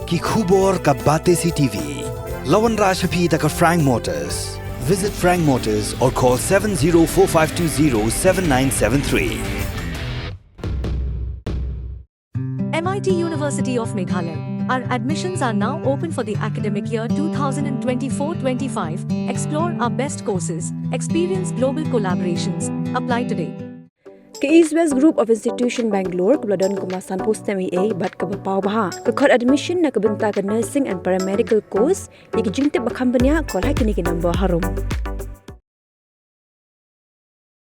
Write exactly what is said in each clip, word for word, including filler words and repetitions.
Ki khubor ka Batesi T V. La wanrah sha phi da ka Frank Motors. Visit Frank Motors or call seven zero four five two zero seven nine seven three. M I T University of Meghalaya. Our admissions are now open for the academic year two thousand twenty-four twenty-five. Explore our best courses, experience global collaborations. Apply today. Ka East West Group of Institution Bangalore kaba la don kumba sanphew snem eiei bad kaba paw bha ka khot admission na ka bynta ka nursing and paramedical course. Ïa ki jingtip ba kham bniah, call ha kine ki number harum.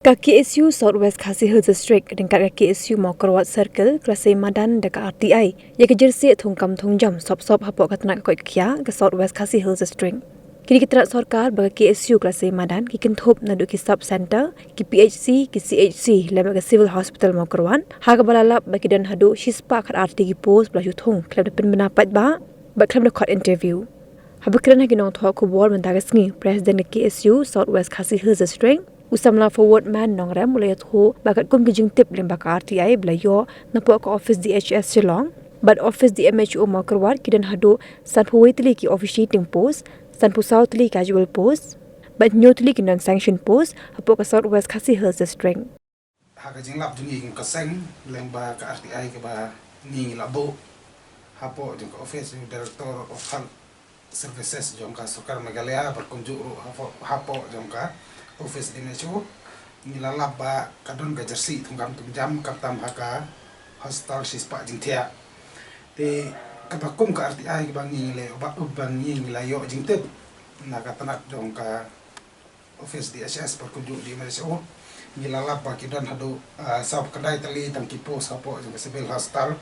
Ka K S U South West Khasi Hills District ryngkat ka K S U Mawkyrwat Circle ka la sei madan da ka R T I ïa ka jersey thungkam thungjam sop sop hapoh ka tnat ka koit ka khiah ka South West Khasi Hills District. Kine ki tnat sorkar ba ka K S U ka la sei madan ki kynthup naduh ki sub center, ki P H C, ki C H C lem bad ka Civil Hospital Mawkyrwat, ha kaba la lap ba ki don haduh shispah khatar tylli ki post ba la shu thung khlem da pynbna paidbah bad khlem da khot interview. Haba kren ha ki nongthoh khubor mynta ka sngi, President ka K S U South West Khasi Hills District, u samla Forwardman Nongrem, u la ïathuh ba katkum ki jingtip lyngba ka R T I ba la ïoh napoh ka office D H S Shillong bad office D M H O Mawkyrwat, ki don haduh sanphew wei tylli ki officiating post, sanphew saw tylli casual post bad hynñiew tylli ki non sanction post hapoh ka South West Khasi Hills District. Ha ka jinglap jong ngi kum ka seng lyngba ka R T I kaba ngi la buh hapoh jong ka office jong Director of Health Services jong ka sorkar Meghalaya bad kumjuh ruh hapoh, hapoh jong ka office D M H O, ngi la lap ba ka don ka jersey thungkam thungjam khamtam ha ka hospital shispah jingthiah. Te kaba kum ka R T I kaba ngi la, ba, ba ngi la ïoh jingtip na ka tnat jong ka office D H S bad kumjuh D M H O, ngi la lap ba ki don haduh, ah, saw khyndai tylli tang ki post hapoh jong ka Civil Hospital,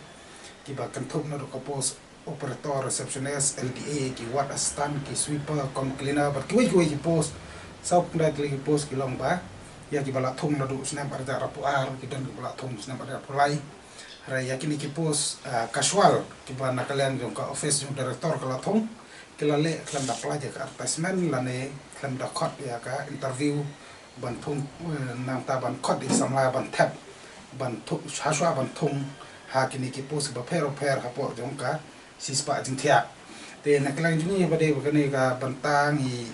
kiba kynthup naduh ka post operator, receptionist, L D A, ki ward assistant, ki sweeper, cum cleaner bad kiwei kiwei ki post. Saw khyndai tylli ki post ki long ba ïa kiba la thung naduh snem ar hajar arphew ar, ki don kiba la thung snem ar hajar arphew lai. Hynrei ïa kine ki post, ah, casual kiba na ka liang jong ka office jong director ka la thung, ki la leh khlem da pynlait ïa ka advertisement lane khlem da khot ïa ka interview ban thung, eh, nangta ban khot ïa ki samla ban thep ban thung, hashwa ban thung ha kine ki post bapher bapher hapoh jong ka shispah jingthiah. Te na ka liang jong ngi ba dei ba kane ka bynta ngi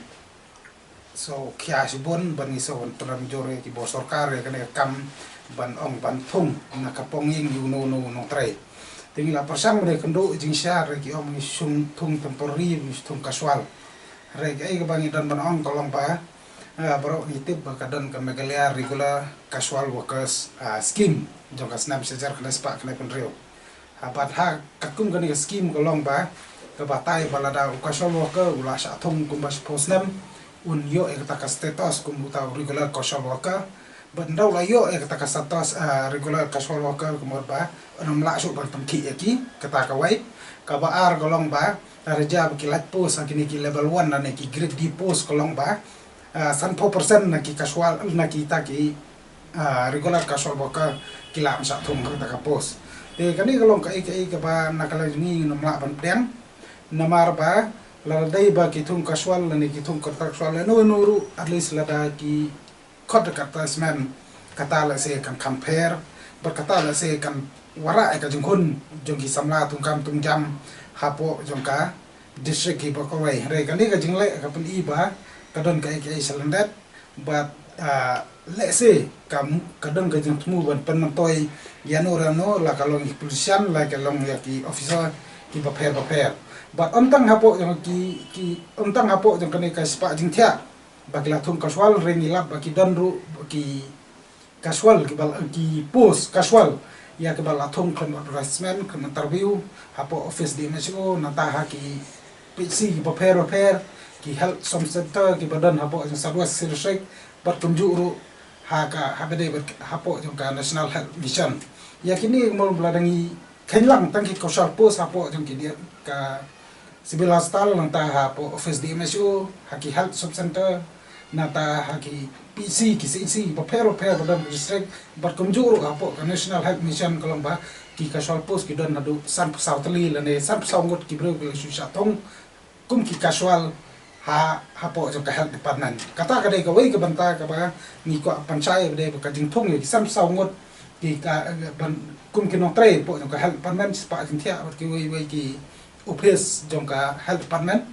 sngewkhia shibun ban ngi sngewbha ban pynrem jur ïa ki bor sorkar ïa kane ka kam ban ong ban thung na ka pong ïing ïa uno uno u nongtrei. Te ngi la pyrshang ban ïakynduh jingshah ïa ki ong ngi shong thung temporary, ngi thung casual. Hynrei kaei kaba ngi don ban ong ka long ba, ah, baroh ngi tip ba ka don ka Meghalaya Regular Casual Workers, ah, Scheme jong ka snem shi hajar khyndai spah khyndai phew hynriew. Ha, bad ha katkum kane ka skim ka long ba ka batai ba lada u casual worker u la shah thung kumba shiphew snem un ïoh ïa kata ka status kum uta u regular casual worker. Bad ynda u la ïoh ïa kata ka status, ah, regular casual worker ka mut ba un ym lah shuh ban pynkhih ïa ki, kata kawei. Kaba ar ka long ba lada jia ba ki lait post ha kine ki level one lane ki grade D post ka long ba ah, sanphew percent na ki casual, na kita ki, ah, regular casual worker ki lah ban shah thung ha kata ka post. Te kane ka long kaei kaei kaba na ka liang jong ngi ngim lah ban pdiang. Namar ba lada dei ba ki thung casual lane ki thung contractual lane uno uno ruh, at least lada ki khot da ka advertisement, kata lehse kan kham pher bad kata lehse kan wanrah ïa ka jingkhun jong ki samla thungkam thungjam hapoh jong ka district kiba kawei. Hynrei kane ka jingleh ka pyni ba ka don kaei kaei sha lyndet bad, ah, lehse ka, ka don ka jingthmu ban pynmyntoi ïano ïano, la ka long ïa ki politician, la ka long ïa ki officer kiba pher bapher. Bad ym tang hapoh jong ki, ki, ym tang hapoh jong kane ka shispah jingthiah ba ki la thung casual, hynrei ngi lap ba ki don ruh ki casual kiba la, ki post casual ïa kiba la thung khlem advertisement, khlem interview hapoh office D M H O, nangta ha ki P H C kiba pher bapher, ki health sub center kiba don hapoh jong South West Khasi Hills District bad kumjuh ruh ha ka, ha ba dei bad hapoh jong ka National Health Mission. Ïa kine ka mut ba lada ngi kheiñ lang tang ki casual post hapoh jong ki, ka Civil Hospital, nangta hapoh office D M H O, ha ki health sub center, nangta ha ki P H C, ki C H C bapher bapher ba don district, bad kumjuh ruh hapoh ka National Health Mission ka long ba ki casual post ki don haduh sanphew saw tylli lane sanphew saw ngut ki briew ki la shu shah thung kum ki casual ha, hapoh jong ka health department. Kata ka dei kawei ka bynta kaba ngi kwah pynshai ba dei ba ka jingthung ïa ki sanphew saw ngut ki ka, ban, kum ki nongtrei hapoh jong ka health department, shispah jingthiah bad kiwei wei ki office jong ka health department.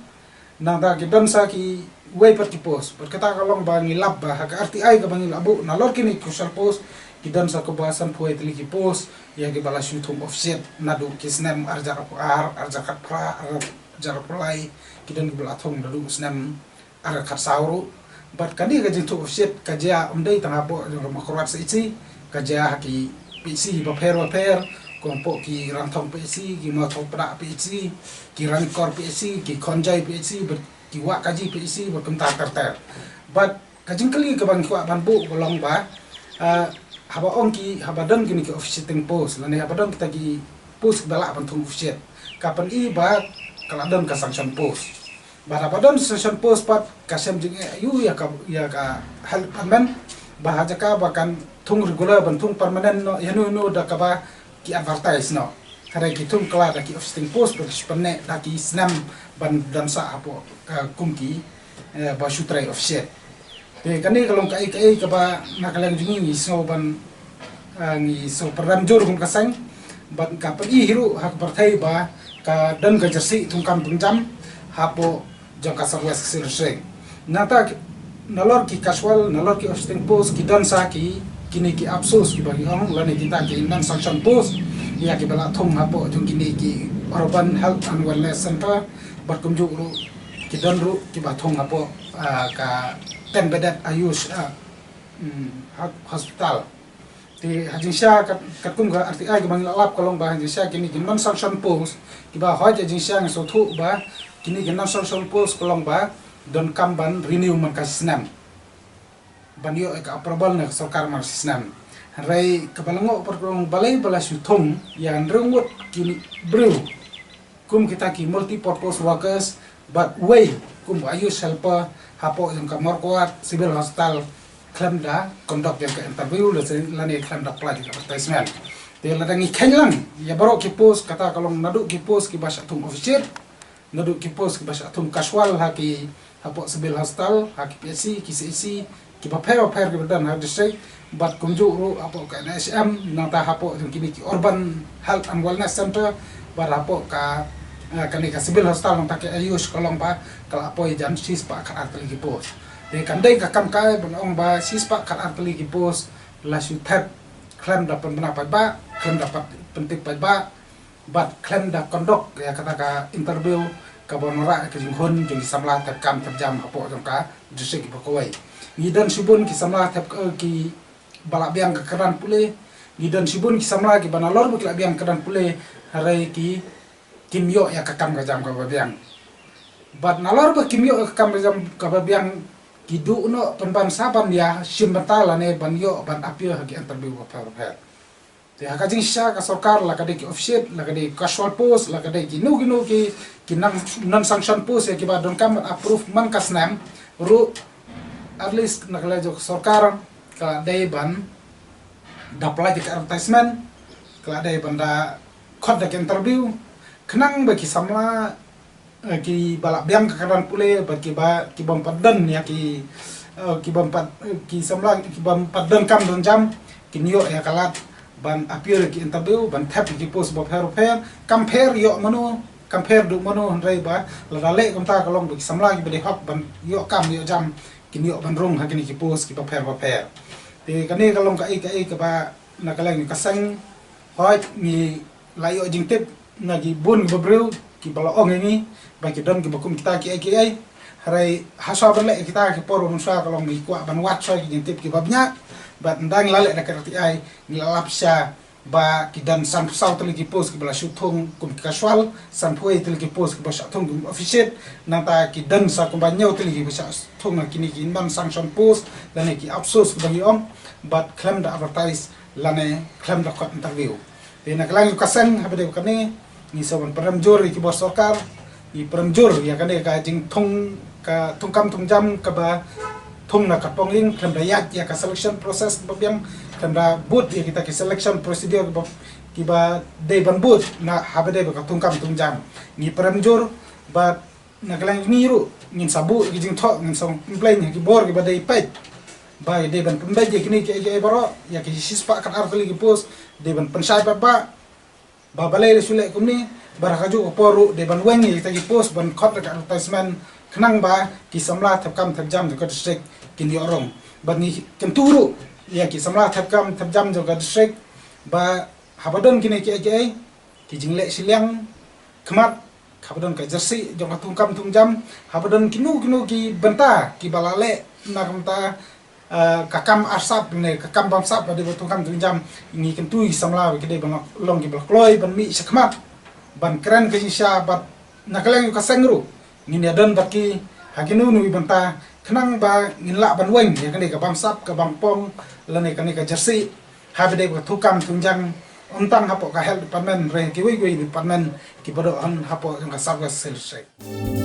Nangta ki don sa kiwei pat ki post. Bad kata ka long ba ngi lap ba ha ka R T I kaba ngi la buh nalor kine ki casual post, ki don sa kaba sanphew wei tylli ki post ïa kiba la shu thung officiate naduh ki snem ar hajar arphew ar, ar hajar khatphra, ar hajar arphew lai, ki don kiba la thung naduh snem ar hajar khatsaw ruh. Bad kane ka jingthung officiate ka jia ym dei tang hapoh jong ka Mawkyrwat C H C, ka jia ha ki P H C bapher bapher, kum hapoh ki Rangthong P H C, ki Mawthaw Pdang P H C, ki Ranikor P H C, ki Khonjai P H C, bad ki Wahkaji P H C, bad kumta ter ter. Bad ka jingkylli kaba ngi kwah ban buh ka long ba, ah, haba ong ki, haba don kine ki officiating post, lane haba don kita ki post kiba lah ban thung officiate, ka pyni ba ka la don ka sanction post. Bad haba don sanction post pat ka shem jingeh aiu ïa ka, ïa ka health department, ba ha jaka ba kan thung regular ban thung permanent noh ïano ïano da kaba ki advertise noh. Hynrei ki thung kylla da ki officiating post ba ki shu pynneh da ki snem ban don sah hapoh, eh, kum ki, eh, ba shu trei officiate. Te kane ka long kaei kaei kaba na ka liang jong ngi ngi sngew ban, eh, ngi sngew pyrshah jur kum ka seng. Bad ka pyni hi ruh ha ka pyrthei ba ka don ka jersey thungkam thungjam hapoh jong ka South West Khasi Hills District. Nangta ki, nalor ki casual, nalor ki officiating post ki don sa ki, kine ki APSOs kiba ngi ong, lane kita ki non sanction post ïa kiba la thung hapoh jong kine ki urban health and wellness center. Bad kumjuh ruh ki don ruh kiba thung hapoh, ah, ka ten bedded AYUSH, ah, mm, ha-, hospital. Te ha jingshisha kat-, katkum ka R T I kaba ngi la lap ka long ba ha jingshisha kine ki non sanction post kiba hoi ha jingshisha ngi sngewthuh ba kine ki non sanction post ka long ba donkam ban renew man ka shi snem, ban ïoh ïa ka approval na ka sorkar man ka shi snem. Hynrei kaba la ngoh pat ka long balei ba la shu thung ïa hynriew ngut ki briew kum kita ki multi purpose workers bad uwei kum AYUSH helper hapoh jong ka Mawkyrwat Civil Hospital khlem da conduct ïa ka interview lane khlem da apply ïa ka advertisement. Te lada ngi kheiñ lang ïa baroh ki post, kata ka long naduh ki post kiba shah thung officiate, naduh ki post kiba shah thung casual ha ki, hapoh Civil Hospital, ha ki P H C, ki C H C, kiba pher bapher kiba don ha district, bad kumjuh ruh hapoh ka N H M, nangta hapoh jong kine ki Urban Health and Wellness Center, bad hapoh ka, eh, kane ka Civil Hospital nangta ka AYUSH ka long ba ka la poi jan shispah khatar tylli ki post. Te kan dei ka kam kai ban ong ba shispah khatar tylli ki post la shu thep khlem da pynbna paidbah, khlem da pat pyntip paidbah, bad khlem da conduct ïa kata ka interview kaba wanrah ïa ka jinghun jong ki samla thep kam thep jam hapoh jong ka district kiba kawei. Ngi don shibun ki samla thep, eh, kiba la biang ka kyrdan pule, ngi don shibun ki samla kiba nalor ba ki la biang kyrdan pule, hynrei ki, kim ïoh ïa ka kam ka jam kaba biang. Bad nalor ba kim ïoh ïa ka kam ka jam kaba biang, ki duh noh pynban sa ban ïa shim bynta lane ban ïoh ban appear ha ki interview bapher bapher. Te ha ka jingshisha ka sorkar, la ka dei ki officiate, la ka dei casual post, la ka dei kino kino ki, ki non, non sanction post ïa kiba donkam ban approve man ka snem ruh, at least na ka liang jong ka sorkar ka la dei ban da apply ïa ka advertisement, ka la dei ban da khot da ka interview, khnang ba ki samla, eh, kiba la biang ka kyrdan pule, bad kiba, ki bym pat don ïa ki, eh, ki bym pat, eh, ki samla ki bym pat donkam donjam, kin ïoh ïa ka lad ban appear ïa ki interview, ban thep ïa ki post bapher bapher, kam pher ïoh mano, kam pher duh mano, hynrei ba lada leh kumta ka long ba ki samla kiba dei hok ban ïoh kam ïoh jam kin ïoh ban rung ha kine ki post kiba pher bapher. Te kane ka long kaei kaei kaba na ka liang ka seng, hooid ngi la ïoh jingtip na ki bun ki briew kiba la ong ïa ngi ba ki don kiba kum kita kiei kiei. Hynrei ha shuwa ban leh kita ki por ba mynshuwa ka long ngi kwah ban wad shuwa ki jingtip kiba bniah. Bad ynda ngi la leh da ka R T I ngi la lap shisha ba ki don sanphew saw tylli ki post kiba la shu thung kum ki casual, sanphew wei tylli ki post kiba shah thung kum officiate, nangta ki don sa kumba hynñiew tylli kiba shah thung ha kine ki non sanction post lane ki APSOs kiba ngi ong, bad khlem da advertise lane khlem da khot interview. Te na ka liang jong ka seng haba dei kane, ngi sa wan pyrshang jur ïa ki bor sorkar, ngi pyrshang jur ïa kane ka jingthung, ka thungkam thungjam kaba thung na ka pongïing, khlem da ïaid ïa ka selection process kaba biang, khlem da bud ïa kita ki selection procedure kiba, kiba dei ban bud na haba dei ba ka thungkam thungjam. Ngi pyrshang jur, bad na ka liang ngi ruh ngin sa buh ïa ki jingthoh, ngin sa complain ïa ki bor kiba dei peit ba dei ban pynbeit ïa kine kiei kiei baroh, ïa ki shispah khatar tylli ki post dei ban pynshai paidbah ba balei la shu leh kumne, Bad ha kajuh ka por ruh dei ban weng ïa kita ki post ban khot da ka advertisement khnang ba ki samla thep kam thep jam jong ka district kin ïoh rung. Bad ngi kyntu ruh ïa ki samla thep kam thep jam jong ka district ba haba don kine kiei kiei ki jingleh shiliang khmat, haba don ka jersey jong ka thungkam thungjam, haba don kino kino ki bynta kiba la leh na ka bynta, eh, ka kam arsap ne ka kam bamsap ba dei ba thungkam thungjam, ngi kyntu ïa ki samla ba ki dei ban long kiba la kloi ban mih shakhmat ban kren ka jingshisha bad na ka liang ka seng ruh ngin ïa don bad ki ha kino kino ki bynta khnang ba ngin lah ban weng ïa kane ka bamsap ka bangpong lane kane ka jersey haba dei ba ka thungkam thungjam, ym tang hapoh ka health department, hynrei kiwei kiwei department kiba don hapoh jong ka sub ka district.